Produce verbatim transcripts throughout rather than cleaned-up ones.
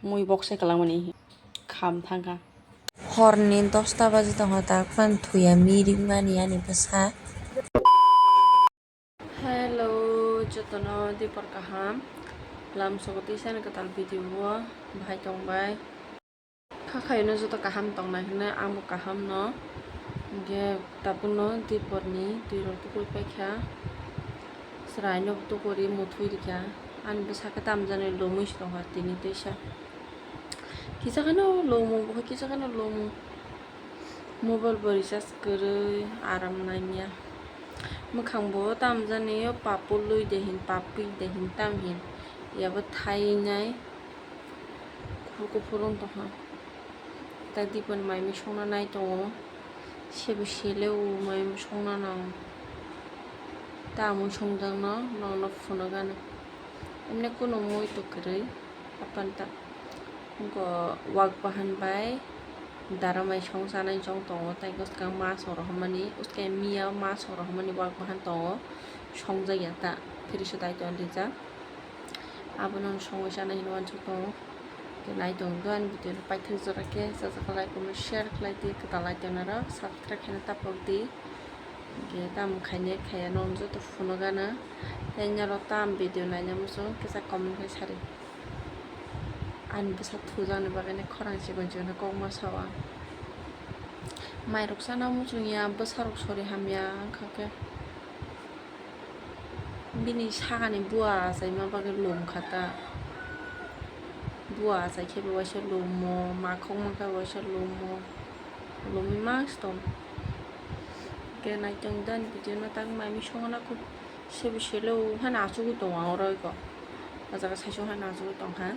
Mui bokse kwlangmani kham thangkha. Horni dosta baji tongo, tar phano thuya mirik mani ani bwsa. Hello, jotono dipor kaham. Lam sogo tei sani kwtal video o bahai tongbai. Kha khaino joto kaham tongnai hwnwi, angbo kaham no. Hinkhe tabukno diporni twi rok tukui paikha, chwraino tukuri muthwi rikha. Ani bwsa khe tamjani lomwi se tongkha tini teisa. Kisa kheno lomo, bo kisa kheno lomo. Mobile bo recharge kwrwi, aram nangya. Mwkhang bo tamjani o papo lui de hin, papui de hin, tam hin. Yabo thainai. Kuphur kuphur wng tongkha. Tak dipani mai mui songna nai tongo. Sebo sele o mai mui songna nang. Ta mui songjakno nokno phunukgana. Emne kunu mui to kwrwi. Apan ta. Wngkha wak bahan bai dara mai song chanai chong tongo. Tai bwskang mas rok hamani. Uske miya mas rok hamani wak bahan tongo. Songjak ya ta. Phiri se dai ton rijak. Abono songwi chana hinwi uansuk tongo. Khe nai tong do ani video no paithak jora khe, chajak khe like, comment, share khlai di, kwtal lai tongna rok subscribe khaina tapok di. Khe tamo khainai khaiya no joto phunukgana. Tei norok tam video naina muchung kisa comment khai sari. Ani bwsa thujakni bagwi khorang chikon chikon khe kokma sao ang. Mairok chana muchung ya, bwsarok sori hamya wngkha khe. Bini sakani bua achaima bagwi lom kha ta. Bua achai khe bo waisa lomo, makhok mankha waisa lomo. Lomwi mangsi tong. Khe naitong dani video no tak mai mui songna kho. Sebo selo haino achugwi tongo ang oro eko. O jaga saichung haino achugwi tongkha.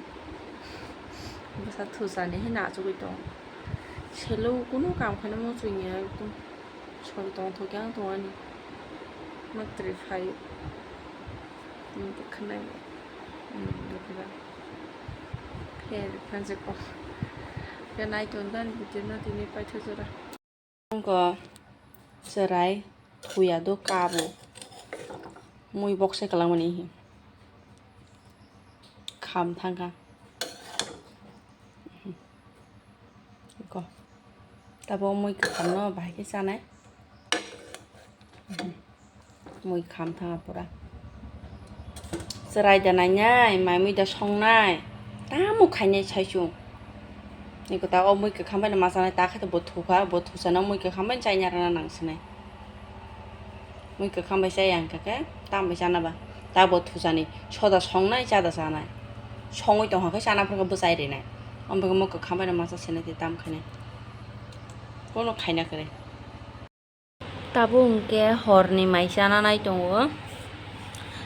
Bwsa thusani haino achugwi tongo. Selo kunu kam khaina muchungya ekdom. Sori tongthok yang tongani. Matri phai. Bwkhanai. Bwkhanai. Pher phanjak o. Khe naitong dani video no tini paithak jora. Wngkha chwrai thuya do kabo. Mui bokse kwlangmani hi. Kham thangkha. Iko. Tabuk mui kwkhamno bahai khe chanai. Mui kham thangkha pura. Chwrai da nainai, mai mui da songnai. Tamo khainai saichung. Iko ta o mui kwkham bai no ma chanai, ta khe bo thukha, bo thusano mui kwkham bai chaina rwna nang sinai. Mui kwkham bai chaya hwnkha khe tam bai chana ba. Ta bo thusani soda songnai, chada chanai. Songwi tongkha khe chana phuru khe bwchai rinai. Omo khe mui kwkham bai no ma cha sinai tei tam khainai. Kono khaina kwrwi. Tabuk hwnkhe horni mai chana nai tongo.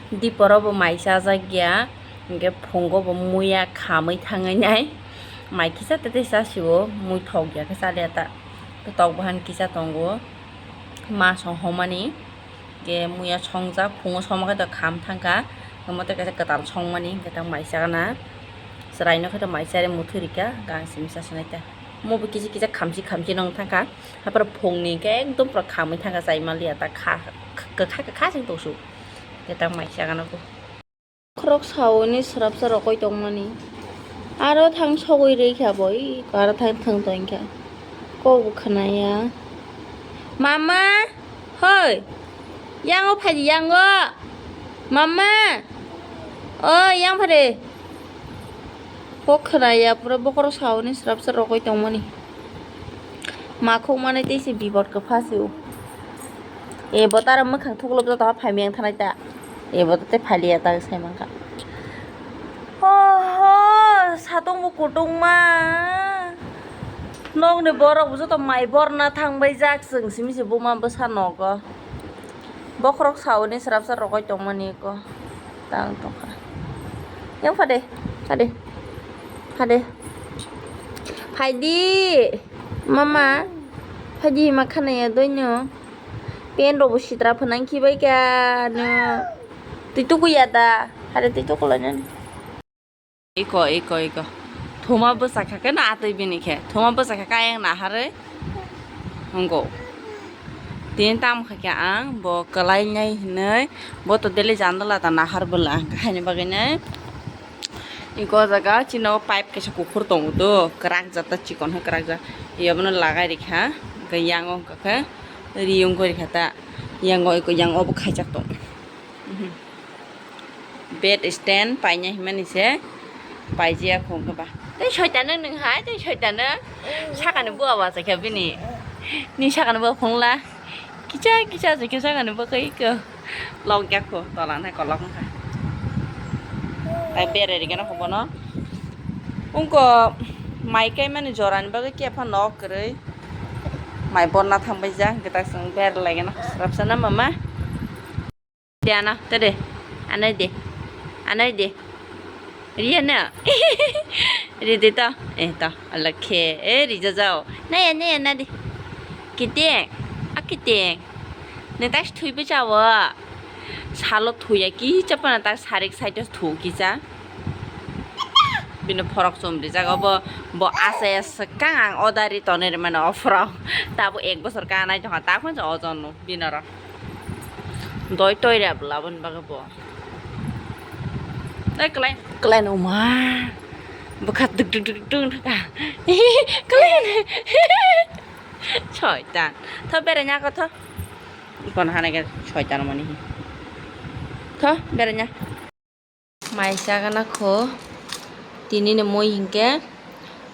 Diporo bo mai chajak ya. Hwnkhe phungo bo muya khamwi thangwi nai. Mai kisa tete chasio, mui thok ya khe chaliya ta. Tok bahan kisa tongo. Ma song homani. Hwnkhe muya songjak, phungo soma khe to kham thangkha. Omo tei kaisa kwtal songmani, hwnkhe ta mai chagana. Chwraino khe to mai chari muthwi rikha, gang simi chasinai ta. Omo bo kisa kisa khamchi khamchi nong thangkha. Haphar phungni hwnkhe ekdom pura khamwi thangkha, chai manliya ta kha, kwkha kwkha se tongsu. Hwnkhe ta mai chagana kho. Khorok sauni swrapsa rokoi tongmani. Aro thang sogwi rikha bo, iko aro thang thang tongkha. Kokbo khwnaya. Mama! Hoi! Yango phaidi, yango! Mama! O, yang phade! Kok khwnaya, pura bokhorok sauni swrapsa rokoi tongmani. Makhuk manwi tei se bipot kwpha se o. E bo tara mwkhang thuklop jotokha phaimiyang thanai ta. E bo tei phailiya ta sai mankha. Ho ho, satong bo kutung ma. Nokni borok bo joto mai borna thangbai jak chwng simi se buma bwsa nogo. Bokhorok sauni swrapsa rokoi tongmani eko. Tang tongkha. Yang phade, phade, phade. Phaidi, mama. Phaidi ma khanaya doino. Pen rok bo sitra phanang khibai kha no. Twi tukuya da. Phade twi tukulai nani. Iko, iko, iko. Thuma bwsa kha khe na atwi bini khe. Thuma bwsa kha khe ayang naharwi wngo. Tini tamo kha khe ang bo kwlai nai hinwi bo to daily jandala ta nahar bwla ang kha haini bagwi nai. Iko jaga chino pipe kaisa kuphur tongo do, kwrak jak ta chikon hai kwrak jak. Yabono lagai rikha, hwnkhe yango hwnkha khe ri wngkha rikha ta. Yango iko yango obo khaijak tong. Mhm. Bed stand paina himani se paijak hwnkha ba. Tei soitano nwng hai, tei soitano sakani bua wacha khe bini. Ni sakani bua phungla. Kicha kicha se kisa gani bwkha iko. Lok ya kho, tola nai kolok wngkha. Tai bere rigena kho bono. Ungko mai kai mani jorani bagwi kepha nok kwrwi. Mai bonna thangbai ja, hwnkhe ta chwng bere laigena kho, swrapsa na mama. De ana, tade. Anai de. Anai de. Riya na. Ridi to. Eh to. Alakhe. Eh, rija jao. Naya, naya, nadi. Kiteng. A kiteng. Neta thwi bwchawo. Salo thwiya ki chapana ta sarik side thu kisa. Bini phorok chum rijak obo. Bo ase swkang ang odari tonwi rwmani ophorok. Tabo ek bosor kanai tongkha. Ta phunsa ojon no binoro. Doi toi rep labon bagwi bo. Dai klai klai no ma. Bwkha duk duk duk duk thaka. Klai. Soitan. Tho bere nya ko tho. Kon hane ke soitan mani. Tho bere nya. Mai chagana kho, tini ni mui hinkhe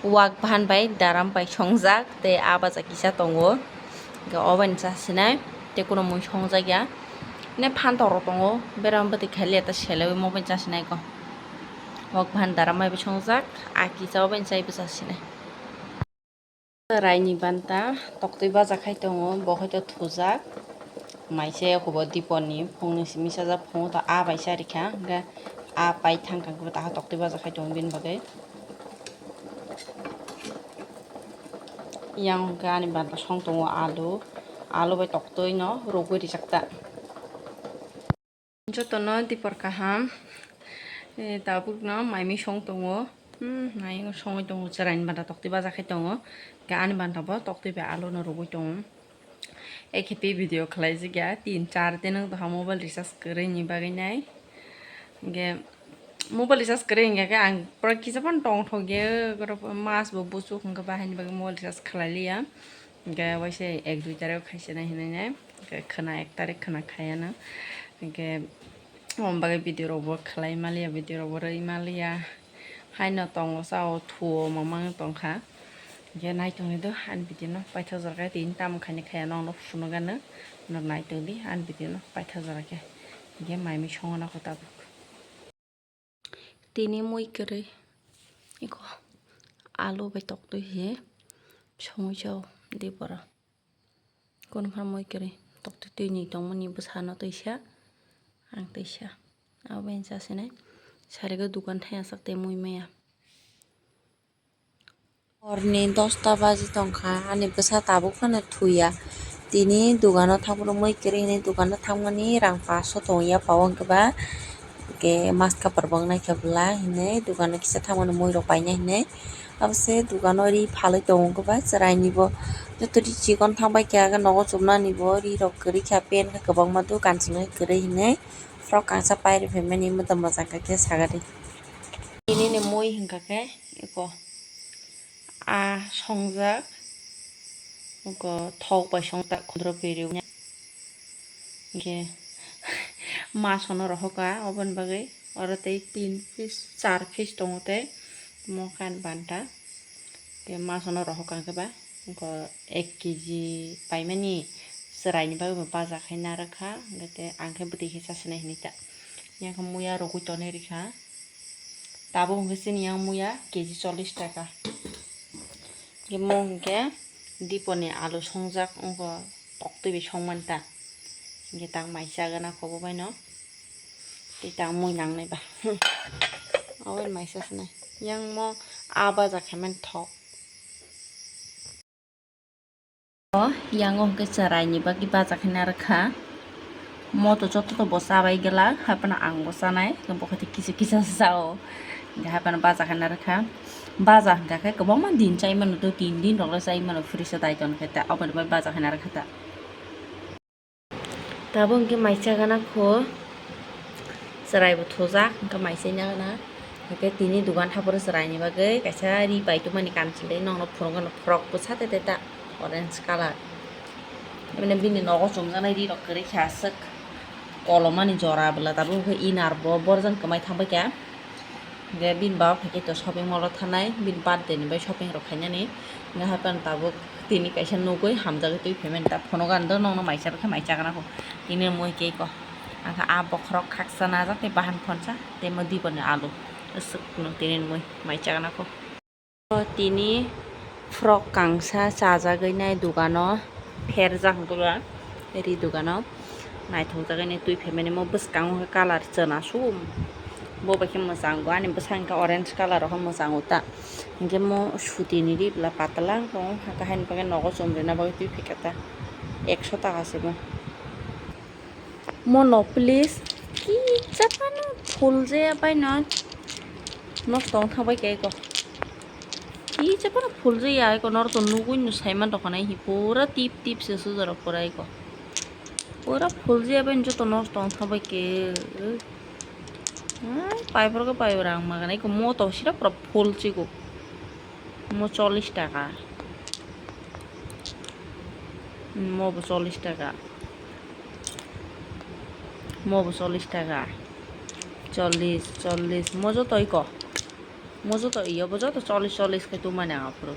wak bahan bai daram bai songjak tei a baja kisa tongo, hinkhe o bai ni chasinai tei kuno mui songjak ya, ne phantok rok tongo, berama bwtwi khailiya ta selewi mo bai chasinai kho, wak bahan daram bai bo songjak, a kisa o bai chai bo chasinai. Chwraini banta toktwi baja khai tongo, bo hai to thujak. Maise hubo diponi phungni simi sajak, phungo to a bai charikha, hwnkhe a pai thangkha, hwnkhe bo taha toktwi baja khai tongo bini bagwi. Yang hwnkhe ani banta song tongo alu, alu bai toktwi no rwgwi rijak ta. Jotono dipor kaham, eh, tabukno mai mui song tongo. Hmm, mai wngwi songwi tongo, chwraini banta toktwi baja khai tongo. Hwnkhe ani banta bo toktwi bai aluno rwgwi tongo. Ekhe tei video khwlaijak ya, tin char din wng tongkha mobile recharge kwrwini bagwi nai. Hwnkhe mobile recharge kwrwi hwnkhe ang pura kisa phano tongthok ya, mas bo buchuk hwnkhe bahaini bagwi mobile recharge khwlai liya. Hwnkhe waisa ek dui tarik khaisa nai hinwi nai, hwnkhe khwna ek tarik khwna khayano, hwnkhe omo bagwi video rok bo khwlai maliya, video rok bo rwi maliya, haino tongo sao thuo mamang tongkha, hwnkhe nai tongni do ani video no paithak jora khe tini tamo khaini khaya nokno phunukgano, norok nai tongdi ani video no paithak jora khe, hwnkhe mai mui songna kho tabuk. Tini mui kwrwi iko alu bai toktwi hiye songwi chao dipora. Kono pha mui kwrwi toktwi twi ni tongmani bwsano twisa ang twisa abo bai chasinai sarigo dukan thaya sak tei mui maya. Horni dosta baji tongkha, ani bwsa tabuk phano thuya. Tini dogano thangphuru mui kwrwi hinwi dogano thangmani rang paso tongya pao hwnkhe ba, hwnkhe mas kaprwk bo wngnaikha bwla hinwi dogano kisa thangmani muirok paina hinwi. Abose dogano ri phalwi tongo hwnkhe ba chwraini bo joto ri chikon thangbaikha, nogo chumnani bo ri rok kwrwikha, pen khe kwbangma dogan chwngwi kwrwi hinwi frok kangsa pairwi phaimani mwtam mwchang kha khe sagadi. Tini ni mui hwnkha khe eko. A songjak, oko thok bai songjak khudro peri. Hwnkhe masono rohoka oboni bagwi oro tei tin piece, char piece tongo tei mo kan banta. Hwnkhe masono rohoka hwnkhe ba oko ek kg paimani chwraini bagwi bo baja khai narwkha, hwnkhe tei ang khe bwtwi khe chasinai hinwi ta. Yang khe muya rogwi tonwi rikha. Tabuk hwnkhe chini yang muya kg chollish taka. Hwnkhe mo hwnkhe diponi alu songjak wngkha, toktwi bai songmani ta. Hwnkhe tang mai chagana kho bo baino. Tei tang mui nangnai ba. Obo mai chasinai. Yang mo a baja khaimani thok. Yango hwnkhe chwraini bagwi baja khe narwkha. Moto joto to bo chabai glak, hai phano ang bo chanai, bo khe kisa kisa sao. Hwnkhe hai phano baja khe narwkha. Baja hwnkha khe kwbangma din chai mano, do tin din rok le chai mano, fridge o dai ton khe ta, aboni bagwi baja khe narwkha ta. Tabuk hwnkhe mai chagana kho, chwrai bo thujak, hwnkhe mai chaina gana. Hwnkhe tini dugan haphuru chwraini bagwi kaisa ri paitokmani kanchwlwi nokno phunukgwno, frok bwsa tete ta orange colour. Mane bini nogo chumjaknai rirok kwrwi khe aswk kolomani jora bwla tabuk hwnkhe inner bo borjak kwmai thangbai kha. Hwnkhe bini baba phaikhe to shopping mall o thanai, bini birthday ni bai shopping rok khainani. Hwnkhe haphano tabuk tini kaisa nugwi hamjagwi twi phaimani ta phunukgwno do nokno mai chabwi khe mai chagwna kho. Tini mui cake o. Ang khe ah bokhorok khaksa najak tei bahan phonsa tei mo diboni alu. Aswk no tini mui mai chagwna kho. Tini frok kangsa chajagwi nai dogano pherjak hwnkhe ba ri dogano naithokjagwi nai twi phaimani mo bwskango hwnkhe colour chwna su bo bai khe mwchango ani bwskango hwnkhe orange colour o khe mwchango ta hwnkhe mo sutini ri bwla patala wngkha o hwnkhe haini bagwi nogo chumrina bagwi twi phaikha ta ekso taka se bo. Mono please, kisa phano phul jaya bai no nosto wng thang bai khe eko. Kisa phano phul jaya eko, noro to nugwi no sai man tong kha nai hi pura tip tip se sujaro pura eko. Pura phul jaya bai no joto nosto wng thang bai khe. Ai, pai phor khe pai rang ma ganai eko, mo to sira pura phul chigo. Mo chollish taka. Mo bo chollish taka. Mo bo chollish taka. Chollish, chollish. Mo joto iko. Mo joto iyo, bo joto chollish, chollish khe tumani ang aphuru.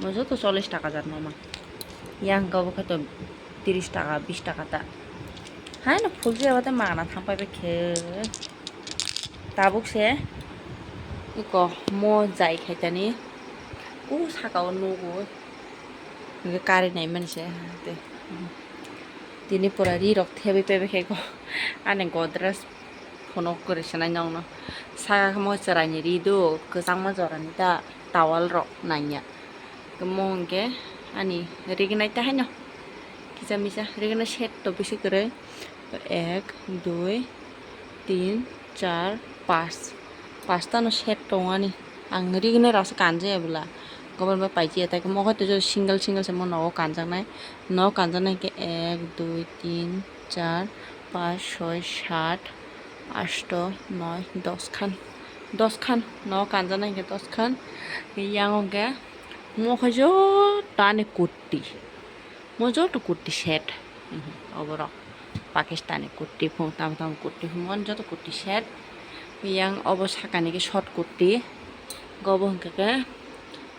Mo joto chollish taka jat mama. Yang kabo khe to tiris taka, bis taka ta. Hai no phul jaya wate magana thang pai bai khe. Tabuk se iko mo jai khaitani. U saka o nugo. Hwnkhe kari nai mani se. Te. Tini pura ri rok thebwi pebwi khe ko. Ani Godrej phunuk kwrwi sanai nokno. Saka khe mo chwraini ri do kwchangma jorani ta towel rok nangya. Mo hwnkhe ani rignai ta haino kisa misa rignai set to bisi kwrwi. Ek, dui, tin, char, pas. Pasta no set tongo ani. Ang rignai rasa kanjaya bwla. Gobor bai paijaya tai mo khe single single se mo nogo kanjaknai. Nogo kanjaknai hwnkhe ek, dui, tin, char, pas, soi, sat, asto, noi, dos khan. Dos khan. Nogo kanjaknai hwnkhe dos khan. Yang hwnkhe mo khe joto ani kurti. Mo joto kurti set. Oborok Pakistani kurti phung, tamo tamo kurti phung, mo joto kurti set. Yang obo sakani khe short kurti. Gobo hwnkhe khe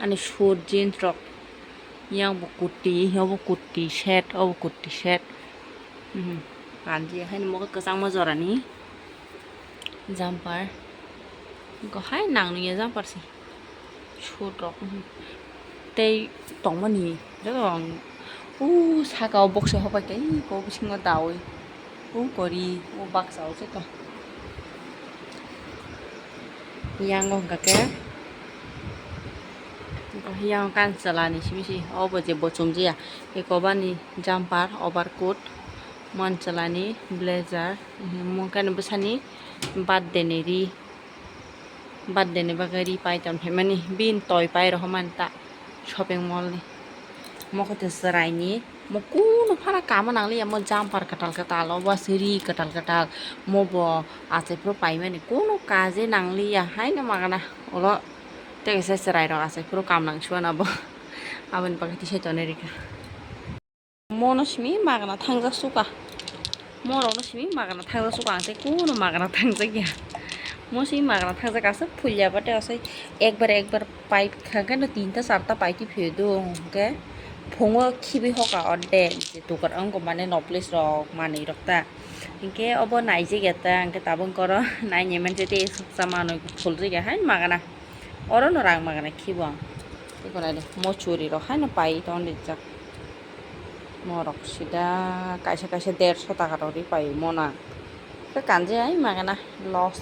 ani suit jeans rok. Yang bo kurti, obo kurti set, obo kurti set. Kanji haino mo khe kwchangma jorani jumper. Go hai nang nungya jumper se. Suit rok tei tongmani joto ang o saka o box se hobai tei iko bisingo dawi o kori o baksa o joto. Yang o hwnkha khe yang kan chwla ni simi si obo je bo chumjaya eko bani jumper overcoat. Manchwlani blazer, mungkani bwsani birthday ni ri, birthday ni bagwi ri pai tong phaimani, bini toi pai rohormani ta shopping mall ni. Mo khe to chwraini, mo kunu phano kamo nangliya, mo jumper kwtal kwtal, obo se ri kwtal kwtal, mo bo achai phuru paimani, kunu kaje nangliya, haino magana ulo tei kaisa chwrai rok achai phuru kam nang suana bo, aboni bagwi tisai tonwi rikha. Mono simi magana thangjak suka. Morokno simi magana thangjak suka, ang tei kuno magana thangjak ya. Mo simi magana thangjak, aswk phulya ba tei aswk ekbar ekbar pipe kha khe no tinta charta paitwi phio do, hwnkhe phungo khibi hoka orde je tukar wngkha mane nobles rok manwi rok ta. Hwnkhe obo naijak ya ta, hwnkhe tabuk oro nainai mani tei swkcha manwi phuljakya hai magana. Oro no rang magana khibo ang. Tei kono de mo churi rok haino pai ton rijak. Morok sida kaisa kaisa derso taka rok ri pai mona. Khe kanjai ai magana loss.